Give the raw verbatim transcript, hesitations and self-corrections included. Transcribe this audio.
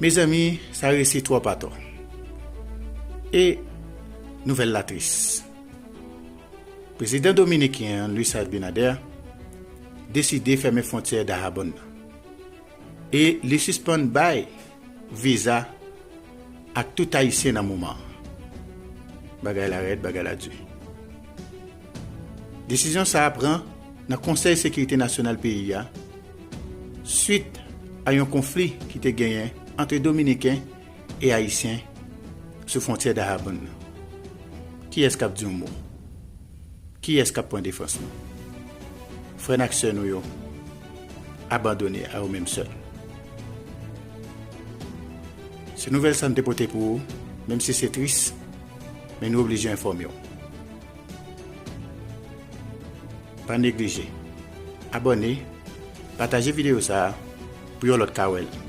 Mezanmi, sa resi twòp atò. E nouvèl la tris. Prezidan dominiken an, Luis Abinader, deside fèmen fwontyè Dahabon nan. E li sispann bay viza ak tout Ayisyen nan moman an. Bagay la rèd, bagay la di. Desizyon sa a pran nan Konsèy Sekirite Nasyonal peyi a, swit a yon konfli ki te genyen ant Dominiken e Ayisyen sou fwontyè Dahabon nan. Kiyès k ap di yon mo? Kiyès k ap pran defans nou? Frè n ak sè nou yo abandone a yo menm sèl. Se nouvèl sa n te pote pou ou, menm si se tris, men nou oblije enfòme w. Pa neglije abòne, pataje videyo sa a pou yon lòt ka wè l.